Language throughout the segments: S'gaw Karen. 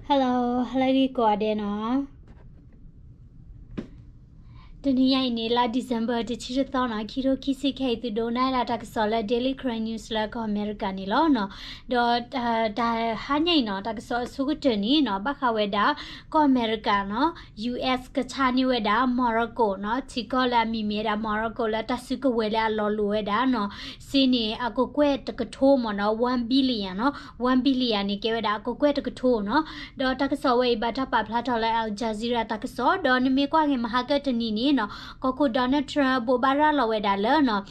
Hello, ဟါလၢဂ့ၤကိးဂၤဒဲးနီၤ. တနံၤညါအံၤန့ၣ် လါ December တဆံတသီနီၤ, ခံထိခံဆံခဲအံၤ သုဒိးနၣ်ရၤတၢ်ကစီၣ်လၢ Daily Karen News လၢကီၢ်အမဲရကၤန့ၣ်လီၤနီၤ. ဒီး တၢ်ဟါညါအံၤနီၤ တၢ်ကစီၣ်အဆိကတၢၢ်န့ၣ်နီၤ ဘၣ်ဃးဝဲဒၣ် ကီၢ်အမဲရကၤနီၤ US ကဆါန့ၢ်ဝဲဒၣ် Morocco နီၤ, ထံကီၢ်လၢအမံၤမ့ၢ်ဝဲဒၣ် Morocco လၢတၢ်စုကဝဲၤလၢအလီၤလိၤဝဲဒၣ်နီၤ စ့န့ၣ် အကကွဲၢ်တကထိမ့ၢ်နီၤ, one billion နီၤ, one billion န့ၣ် ကဲဝဲဒၣ်အကကွဲၢ်တကထိနီၤ. ဒီးတၢ်ကစီၣ်ဝဲအံၤ ဘၣ်တၢ်ပာ်ဖျါထီၣ်လၢ Al Jazeera တၢ်ကစီၣ်, ဒီးနမ့ၢ်ကွၢ်က့ၤမဟါကတနံၤန့ၣ်နီၤ ကီၢ်ခိၣ် Donald Trump ဘိးဘၣ်ရၤလီၤဝဲဒၣ်လၢနီၤ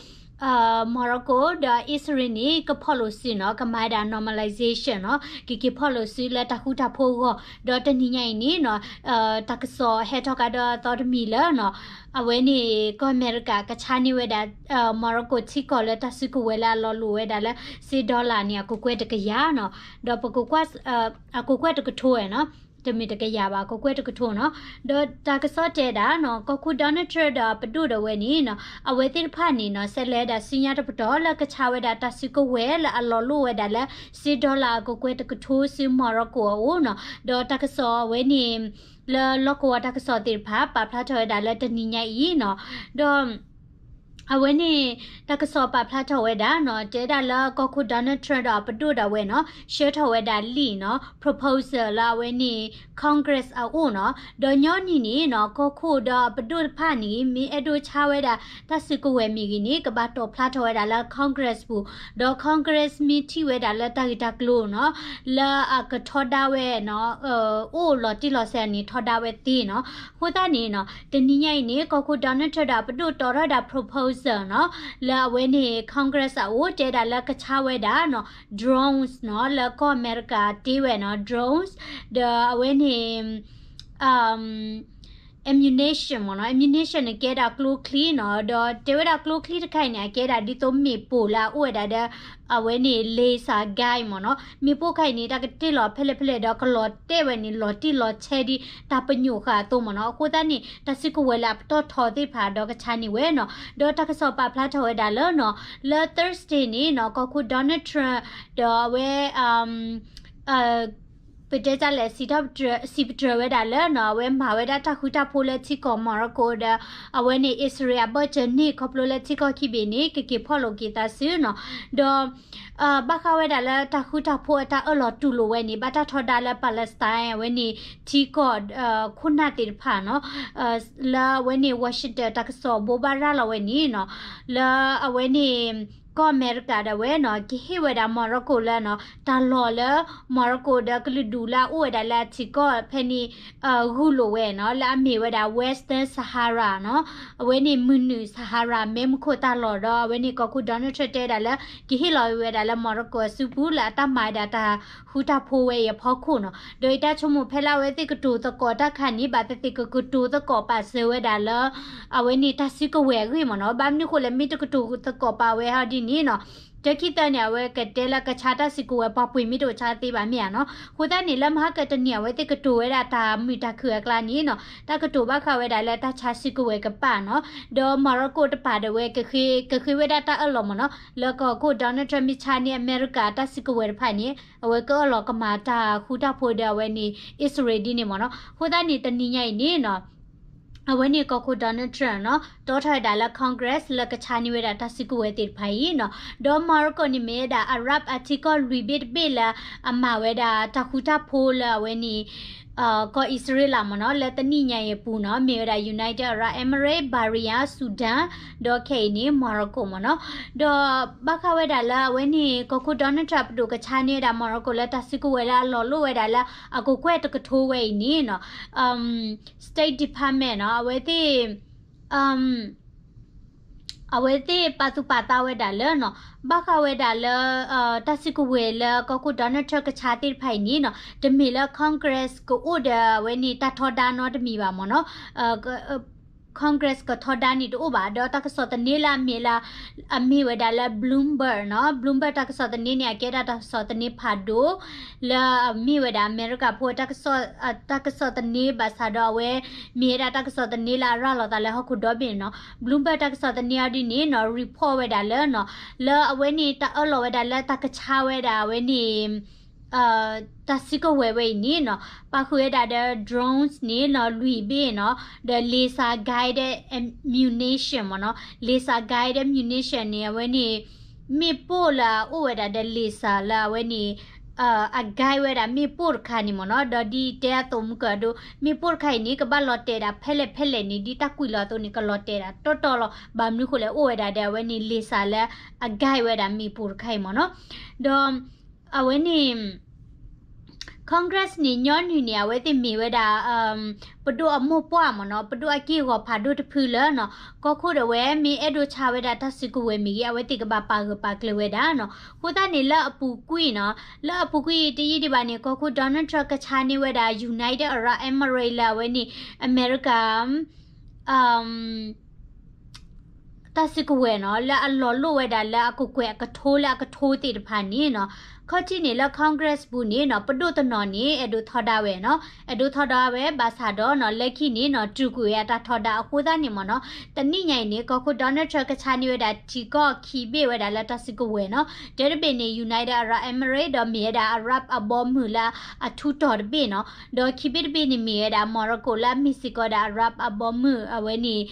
Morocco ဒီး Israel န့ၣ် ကဖီၣ်လိာ်စုနီၤ, ကမၤဝဲဒၣ် normalization နီၤ, ကက့ၤဖီၣ်လိာ်စုလၢတၢ်ဃူတၢ်ဖိးအဂီၢ်, ဒီးတနံၤညါအံၤန့ၣ်နီၤ တၢ်ကစီၣ်ဟဲထီၣ်ကဒီးအသီတမံၤလၢနီၤ အဝဲန့ၣ် ကီၢ်အမဲရကၤကဆါန့ၢ်ဝဲဒၣ် Morocco ထံကီၢ်လၢတၢ်စုကဝဲၤလၢအလီၤလိၤဝဲဒၣ်လၢ စ့ dollar န့ၣ် အကကွဲၢ်တကယၤနီၤ, ဒီးပကကွၢ် အကကွဲၢ်တကထိဝဲနီၤ, တမ့ၢ်တကယၤဘၣ်, အကကွဲၢ်တကထိနီၤ. ဒီးတၢ်ကစီၣ်တဲဒၣ်နီၤ ကီၢ်ခိၣ် Donald Trump ဒီးအပဒိၣ်ဒီးဝဲန့ၣ်နီၤ အဝဲသ့ၣ်တဖၣ်န့ၣ်နီၤ ဆဲးလဲၤဝဲဒၣ်ဆူညါတပတီၢ်လၢကဆါဝဲဒၣ်တၢ်စုကဝဲၤလၢအလီၤလိၤဝဲဒၣ်လၢ စ့ dollar အကကွဲၢ်တကထိဆူ Morocco အအိၣ်နီၤ. ဒီးတၢ်ကစီၣ်အဝဲန့ၣ် လၢလီၢ်ကဝီၤတၢ်ကစီၣ်သ့ၣ်တဖၣ် ပာ်ဖျါထီၣ်ဝဲဒၣ်လၢတနံၤညါအံၤနီၤ. ဒီး အဝဲန့ၣ် တၢ်ကစီၣ်ပာ်ဖျါထီၣ်ဝဲဒၣ်နီၤ တဲဒၣ်လၢကီၢ်ခိၣ် Donald Trump ဒီးအပဒိၣ်ဒီးဝဲနီၤ ဆှၢထီၣ်ဝဲဒၣ်လံာ်နီၤ proposal လၢအဝဲန့ၣ် Congress အအိၣ်နီၤ. ဒီးညီနုၢ်န့ၣ်နီၤ ကီၢ်ခိၣ်ဒီးအပဒိၣ်တဖၣ်န့ၣ် မ့ၢ်အဲၣ်ဒိးဆါဝဲဒၣ်တၢ်စုကဝဲၤမ့ၢ်ဂ့ၤန့ၣ် ကဘၣ်တီၣ်ဖျါထီၣ်ဝဲဒၣ်လၢ Congress ပူၤ, ဒီး Congress မ့ၢ်ထံၣ်ဝဲဒၣ်လၢတၢ်ဂ့ၢ်တၢ်ကျိၤနီၤ လၢအကထီဒါဝဲနီၤ အိၣ်လီၤတံၢ်လီၤဆဲးန့ၣ် ထီဒါဝဲသ့နီၤ. အဃိသတးန့ၣ်နီၤ တနံၤညါအံၤန့ၣ် ကီၢ်ခိၣ် Donald Trump ဒီးအပဒိၣ်တီၣ်ထီၣ်ဝဲဒၣ် proposal နီၤ လၢအဝဲန့ၣ် Congress အအိၣ် တဲဒၣ်လၢကဆါဝဲဒၣ်နီၤ drones နီၤ လၢကီၢ်အမဲရကၤတ့ဝဲနီၤ drones ဒီးအဝဲန့ၣ် ammunition မ့ၢ်နီၤ, ammunition န့ၣ် ကဲဒၣ်ကျိချံနီၤ, ဒီးတဲဝဲဒၣ်ကျိချံတခါအံၤန့ၣ် အကဲဒၣ်ဒ်သိးမ့ၣ်ပိၢ်လၢအအိၣ်ဝဲဒၣ်ဒီး အဝဲန့ၣ် laser gun မ့ၢ်နီၤ, မ့ၣ်ပိၢ်ခါအံၤန့ၣ် တၢ်ကတ့ၢ်လီၤဖဲလဲၣ်ဖဲလဲၣ်ဒီးကလီၤတဲာ်ဝဲန့ၣ် လီၤတံၢ်လီၤဆဲးဒ်တၢ်ပညိၣ်ဃာ်အသိးမ့ၢ်နီၤ. အဃိသတးန့ၣ် တၢ်စုကဝဲၤလၢအပတီၢ်ထီသ့ၣ်တဖၣ်ဒီးကဆါန့ၢ်ဝဲနီၤ, ဒီးတၢ်ကစီၣ်ပာ်ဖျါထီၣ်ဝဲဒၣ်လၢနီၤ လၢ Thursday န့ၣ်နီၤ ကီၢ်ခိၣ် Donald Trump ဒီးအဝဲ ပတဲတၢ်လဲၣ် စံးထီၣ်ပတြၢၤ စံးပတြၢၤဝဲဒၣ်လၢနီၤ အဝဲမၤဝဲဒၣ်တၢ်ဃူတၢ်ဖိးလၢထံကီၢ် Morocco ဒီး အဝဲန့ၣ် အံၣ်စရ့လးအဘၢၣ်စၢၤန့ၣ် ခီဖျိလၢထံကီၢ်ခံဘ့ၣ်န့ၣ် ကက့ၤဖီၣ်လိာ်က့ၤသးစုနီၤ, ဒီး ဘၣ်ဃးဝဲဒၣ်လၢတၢ်ဃူတၢ်ဖိးအတၢ်အၢၣ်လီၤတူၢ်လိာ်ဝဲန့ၣ် ဘၣ်တၢ်ထီဒါလၢ Palestine အဝဲန့ၣ် ထံကီၢ် ခိၣ်နၢ်သ့ၣ်တဖၣ်နီၤ လၢအဝဲန့ၣ် Washington တၢ်ကစီၣ်ဘိးဘၣ်ရၤလီၤဝဲန့ၣ်နီၤ လၢအဝဲန့ၣ် ကီၢ်အမဲရကၤဒၣ်ဝဲနီၤ ကဟ့ၣ်ဝဲဒၣ် Morocco လၢနီၤ တၢ်လီၢ်လၢ Morocco ဒီးကလုာ်ဒူၣ်လၢအအိၣ်ဝဲဒၣ်လၢအထံကီၢ်ဖဲန့ၣ် ဂုာ်လိာ်ဝဲနီၤ လၢအမ့ၢ်ဝဲဒၣ် Western Sahara နီၤ အဝဲန့ၣ်မုၢ်နုာ် Sahara မ့ၣ်မူခိၣ်တၢ်လီၢ်ဒီး အဝဲန့ၣ်ကီၢ်ခိၣ် Donald Trump တဲဒၣ်လၢ ကဟ့ၣ်လီၤဝဲဒၣ်လၢ Morocco အစုပူၤ လၢအတၢ်မၤဝဲဒၣ်တၢ်ဃူတၢ်ဖိးဝဲအံၤအဖီခိၣ်နီၤ. ဒီးယတၢ်ဆိကမိၣ်ဖဲလၢအဝဲသ့ၣ်ကတိၤသကိးတၢ်ခါန့ၣ် ဘၣ်သ့ၣ်သ့ၣ်ကကတိၤသကိးပာ်စၢၤဝဲဒၣ်လၢ အဝဲန့ၣ်တၢ်စုကဝဲၤအဂ့ၢ်မ့ၢ်နီၤ. ဘၣ်မနုၤဃိလဲၣ် မ့ၢ်တကတိၤသကိးပာ်ဝဲဟီဒ်န့ၣ်နီၤ တခံသၢန့ၣ် အဝဲကတဲလၢကဆါတၢ်စုကဝဲၤ ပှၤပှ့ၤမ့ၢ်တအိၣ်ဆါသ့ဘၣ်မ့ၢ်ဧါနီၤ. အဃိသတးန့ၣ် လၢမဟါကတနံၤ အဝဲသ့ၣ်ကတိၤဝဲဒၣ်တၢ်မုာ်တၢ်ခုၣ်အကျါန့ၣ်နီၤ တၢ်ကတိၤဘၣ်ဃးဝဲဒၣ်လၢတၢ်ဆါစုကဝဲၤကပာ်နီၤ. ဒီး Morocco တပၤဒၣ်ဝဲ ကဃ့ ကဃ့ဝဲဒၣ်တၢ်အၢၣ်လီၤမ့ၢ်နီၤ လၢကီၢ်ခိၣ် Donald Trump မ့ၢ်ဆါန့ၢ်အမဲရကၤတၢ်စုကဝဲၤတဖၣ်န့ၣ် အဝဲကအၢၣ်လီၤကမၤတၢ်ဃူတၢ်ဖိးဒီးအဝဲန့ၣ် အံၣ်စရ့လးဒ်န့ၣ်မ့ၢ်နီၤ. အဃိသတးန့ၣ် တနံၤညါအံၤန့ၣ်နီၤ အဝဲန့ၣ်ကီၢ်ခိၣ် Donald Trump နီၤ တီထီၣ်ဝဲဒၣ်လၢ Congress လၢကဆါန့ၢ်ဝဲဒၣ်တၢ်စုကဝဲၤသ့ၣ်တဖၣ်အံၤနီၤ. ဒီး Morocco န့ၣ်မ့ၢ်ဝဲဒၣ် Arab အထံကီၢ်လွံၢ်ဘ့ၣ်တဘ့ၣ်လၢအမၤဝဲဒၣ်တၢ်ဃူတၢ်ဖိးလၢအဝဲန့ၣ် ကီၢ်အံၣ်စရ့လးမ့ၢ်နီၤ လၢတနံၣ်ညါအံၤအပူၤနီၤ မ့ၢ်ဝဲဒၣ် United Arab Emirates, Bahrain, Sudan ဒီးခဲအံၤန့ၣ် Morocco မ့ၢ်နီၤ. ဒီးဘၣ်ဃးဝဲဒၣ်လၢအဝဲန့ၣ် ကီၢ်ခိၣ် Donald Trump ပဒိၣ်ကဆါန့ၢ်ဝဲဒၣ် Morocco လၢတၢ်စုကဝဲၤလၢအလီၤလိၣ်ဝဲဒၣ်လၢအကကွဲၢ်တကထိဝဲအံၤန့ၣ်နီၤ State Department နီၤ အဝဲသ့ၣ် အဝဲသ့ၣ်ပာ်သူၣ်ပာ်သးဝဲဒၣ်လၢနီၤ ဘၣ်ဃးဝဲဒၣ်လၢ တၢ်စုကဝဲၤလၢကီၢ်ခိၣ် Donald Trump ကဆါသ့ၣ်တဖၣ်အံၤန့ၣ်နီၤ တမ့ၢ်လၢ Congress ကအိၣ်ဒီးအဝဲန့ၣ်တၢ်ထီဒါနီတမံၤဘၣ်မ့ၢ်နီၤ Congress ကထီဒါန့ၣ်တအိၣ်ဘၣ် ဒီးတၢ်ကစီၣ်သန့လၢအမ့ၢ်လၢ အမ့ၢ်ဝဲဒၣ်လၢ Bloomberg နီၤ Bloomberg တၢ်ကစီၣ်သန့န့ၣ် အကဲဒၣ်တၢ်ကစီၣ်သန့ဖးဒိၣ် လၢအမ့ၢ်ဝဲဒၣ်အမဲရကၤဖိ တၢ်ကစီၣ်သန့ဘၣ်ဆၣ်ဒီးအဝဲ မ့ၢ်ဝဲဒၣ်တၢ်ကစီၣ်သန့လၢအရၤလီၤသးလၢဟီၣ်ခိၣ်ဒီဘ့ၣ်န့ၣ်နီၤ Bloomberg တၢ်ကစီၣ်သန့အီၤဒ်န့ၣ်နီၤ report ဝဲဒၣ်လၢနီၤ လၢအဝဲန့ၣ်တၢ်အၢၣ်လီၤဝဲဒၣ်လၢတၢ်ကဆါဝဲဒၣ်အဝဲန့ၣ် တၢ်စုကဝဲၤဝဲအံၤန့ၣ်နီၤ ပာ်ဃုာ်ဝဲဒၣ်ဒီး drones န့ၣ်နီၤ လွံၢ်ဘ့ၣ်နီၤ ဒီး laser guided ammunition မ့ၢ်နီၤ laser guided ammunition န့ၣ် အဝဲန့ၣ် မ့ၣ်ပိၢ်လၢအအိၣ်ဝဲဒၣ်ဒီး laser လၢအဝဲန့ၣ် အ guide ဝဲဒၣ်မ့ၣ်ပိၢ်တခါန့ၣ်မ့ၢ်နီၤ ဒီးဒ်တဲအသိးမုၢ်ကၢဒိ မ့ၣ်ပိၢ်တခါအံၤန့ၣ် ကဘၣ်လီၤတဲာ်ဒၣ်ဖဲလဲၣ်ဖဲလဲၣ်န့ၣ် ဒ်တၢ်ကွံာ်လီၤအသိးန့ၣ် ကလီၤတဲာ်ဒၣ်တီတီလီၤ. ဘၣ်မနုၤဃိလဲၣ် အိၣ်ဝဲဒၣ်ဒီးအဝဲန့ၣ် laser လၢအ guide ဝဲဒၣ်မ့ၣ်ပိၢ်တခါအံၤမ့ၢ်နီၤ ဒီး အဝဲန့ၣ် Congress န့ၣ် ညီနုၢ်န့ၣ် အဝဲသ့ၣ်မ့ၢ်ဝဲဒၣ် ပဒိၣ်အမိၢ်ပှၢ်မ့ၢ်နီၤ ပဒိၣ်အက့ၢ်အဂီၤဖးဒိၣ်တဖုလၢနီၤ ကီၢ်ခိၣ်ဒီးအဝဲမ့ၢ်အဲၣ်ဒိးဆါဝဲဒၣ်တၢ်စုကဝဲၤမ့ၢ်ဂ့ၤ အဝဲသ့ၣ်ကဘၣ်ပာ်ဂၢၢ်ပာ်ကျၢၤဝဲဒၣ်နီၤ. အဃိသတးန့ၣ် လၢအပူၤကွံာ်နီၤ လၢအပူၤကွံာ်တယံာ်ဒံးဘၣ်န့ၣ် ကီၢ်ခိၣ် Donald Trump ကဆါန့ၢ်ဝဲဒၣ် United Arab Emirates လၢအဝဲန့ၣ် အမဲရကၤ တၢ်စုကဝဲၤနီၤ လၢအလီၤလိၣ်ဝဲဒၣ်လၢအကကွဲၢ်အကထိလၢအကထိသ့ၣ်တဖၣ်န့ၣ်နီၤ ခီၣ်ထံးန့ၣ်လၢ Congress ပူၤန့ၣ်နီၤ ပဒိၣ်တနီၤန့ၣ် အဲၣ်ဒိးထီဒါဝဲနီၤ အဲၣ်ဒိးထီဒါဝဲ ဘၣ်ဆၣ်ဒီးနီၤ လၢခံန့ၣ်နီၤ တြူာ်ကွံာ်ဝဲအတၢ်ထီဒါအဃိသတးန့ၣ်မ့ၢ်နီၤ တနံၣ်ညါအံၤန့ၣ် ကီၢ်ခိၣ် Donald Trump ကဆါန့ၢ်ဝဲဒၣ်ထံကီၢ်ခံဘ့ၣ်ဝဲဒၣ်လၢတၢ်စုကဝဲၤနီၤ တၢတဘ့ၣ်န့ၣ် United Arab Emirates ဒီးမ့ၢ်ဝဲဒၣ် Arab အဘီမုၢ်လၢအထူးတီၤတဘ့ၣ်နီၤ ဒီးခံဘ့ၣ်တဘ့ၣ်န့ၣ်မ့ၢ်ဝဲဒၣ် Morocco လၢမ့ၢ်စ့ၢ်ကီးဒၣ် Arab အဘီမုၢ်အဝဲန့ၣ်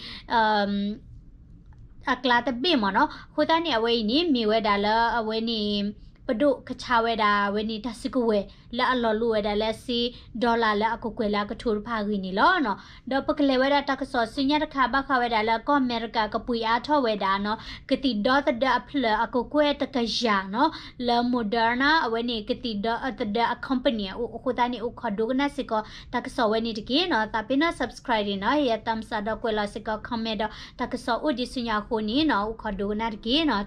အကျါတဘ့ၣ်မ့ၢ်နီၤ အဃိသတးန့ၣ် အဝဲအံၤန့ၣ် မ့ၢ်ဝဲဒၣ်လၢအဝဲန့ၣ် ပဒိၣ်ကဆါဝဲဒၣ်အဝဲန့ၣ်တၢ်စုကဝဲၤ လၢအလီၤလိၣ်ဝဲဒၣ်လၢစ့ dollar လၢအကကွဲၢ်လၢအကထိတဖၣ်အဂ့ၢ်န့ၣ်လီၤ. ဒီးပကလဲၤဝဲဒၣ်တၢ်ကစီၣ်ဆူညါတခါ ဘၣ်ဃးဝဲဒၣ်လၢကီၢ်အမဲရကၤကပှ့ၤအါထီၣ်ဝဲဒၣ်နီၤ ကသံၣ်ဒီသဒၢအဖျၢၣ်အကကွဲၢ်တကယၤနီၤ လၢ Moderna အဝဲန့ၣ် ကသံၣ်ဒီသဒၢအ company အအိၣ်အဃိသတးန့ၣ် အိၣ်ခိးဒိကနၣ်စ့ၢ်ကီး တၢ်ကစီၣ်ဝဲန့ၣ်တက့ၢ်နီၤ သးပ့ၤနီၣ် subscribe န့ၣ်နီၤ ဟ့ၣ်ယၤ thumbs up ဒီးကွဲးလီၤစ့ၢ်ကီး comment ဒီး တၢ်ကစီၣ်အိၣ်ဒံးဆူညါအဃိန့ၣ်နီၤ အိၣ်ခိးဒိကနၣ်တက့ၢ်နီၤ